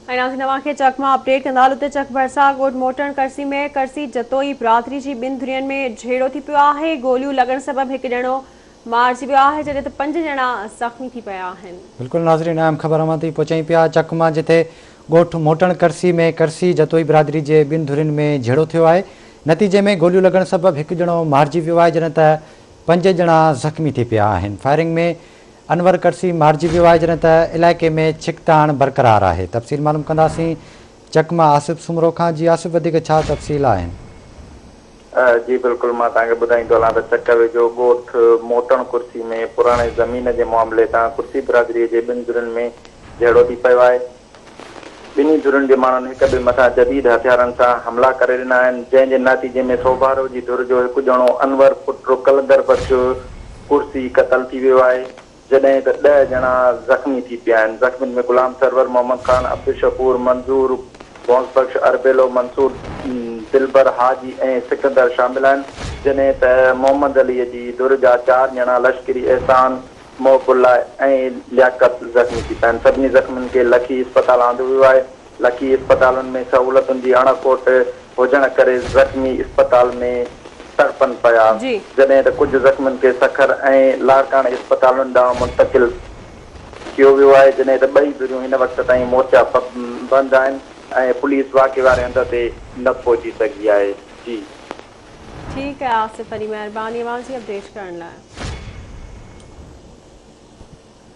۽ ناظرين اوهان کي چڪ مان اپڊيٽ ڪندا هلون ته چڪ ڀرسان ڳوٺ موٽڻ ڪرسي ۾ ڪرسي جتوئي برادري جي ٻن ڌرين ۾ جهيڙو ٿي پيو آهي گوليون لڳڻ سبب هڪ ڄڻو مارجي ويو آهي جڏهن ته پنج ڄڻا زخمي ٿي پيا آهن. بلڪل ناظرين اهم خبر اوهان تائين پهچايون پيا چڪ مان جتي ڳوٺ موٽڻ ڪرسي ۾ ڪرسي جتوئي برادري جي ٻن ڌرين ۾ جهيڙو ٿيو آهي نتيجي ۾ گوليون لڳڻ سبب هڪ ڄڻو مارجي ويو آهي جڏهن ته پنج ڄڻا زخمي ٿي پيا آهن فائرنگ ۾ انور ڪرسي مارجي ويو آهي جڏهن ته علائقي ۾ ڇڪتاڻ برقرار آهي تفصيل معلوم ڪنداسين چڪ مان آصف سومرو کان جي آصف وڌيڪ ڇا تفصيل آهن. جي بلڪل مان توهان کي ٻڌائيندو هلان ته چڪ ويجهو ڳوٺ موٽڻ ڪرسي ۾ پراڻي زمين جي معاملي تان ڪرسي برادري جي ٻن ڌرين ۾ جهيڙو ٿي پيو آهي ٻنهي ڌرين جي ماڻهن هڪ ٻئي مٿان جديد هٿيارن سان حملا ڪري ڏنا آهن، جنهن جي نتيجي ۾ سوڀارو جي ڌر جو هڪ ڄڻو انور پٽ قلندر بخش ڪرسي قتل ٿي ويو آهي، جڏهن ته ڏهه ڄڻا زخمي ٿي پيا آهن. زخمين ۾ غلام سرور، محمد خان، عبدالشڪور، منظور، غوث بخش، اربيلو، منصور، دلبر، حاجي ۽ سڪندر شامل آهن، جڏهن ته محمد علي جي ڌر جا چار ڄڻا لشڪري احسان، محب الله ۽ لياقت زخمي ٿي پيا آهن، سڀني زخمين کي لکي اسپتال آندو ويو آهي، لکي اسپتالن ۾ سهولتن جي اڻ کوٽ هجڻ ڪري زخمي اسپتال ۾ تڙپن پيا، جڏهن ته ڪجهه زخمين کي سکر ۽ لاڙڪاڻي اسپتالن ڏانهن منتقل ڪيو ويو آهي، جڏهن ته ٻئي ڌريون هن وقت تائين مورچا بند آهن ۽ پوليس واقعي واري هنڌ تي نه پهچي سگهي آهي. جي. ٺيڪ آهي آصف علي مهرباني اوهان جي اپڊيٽ ڪرڻ لاء.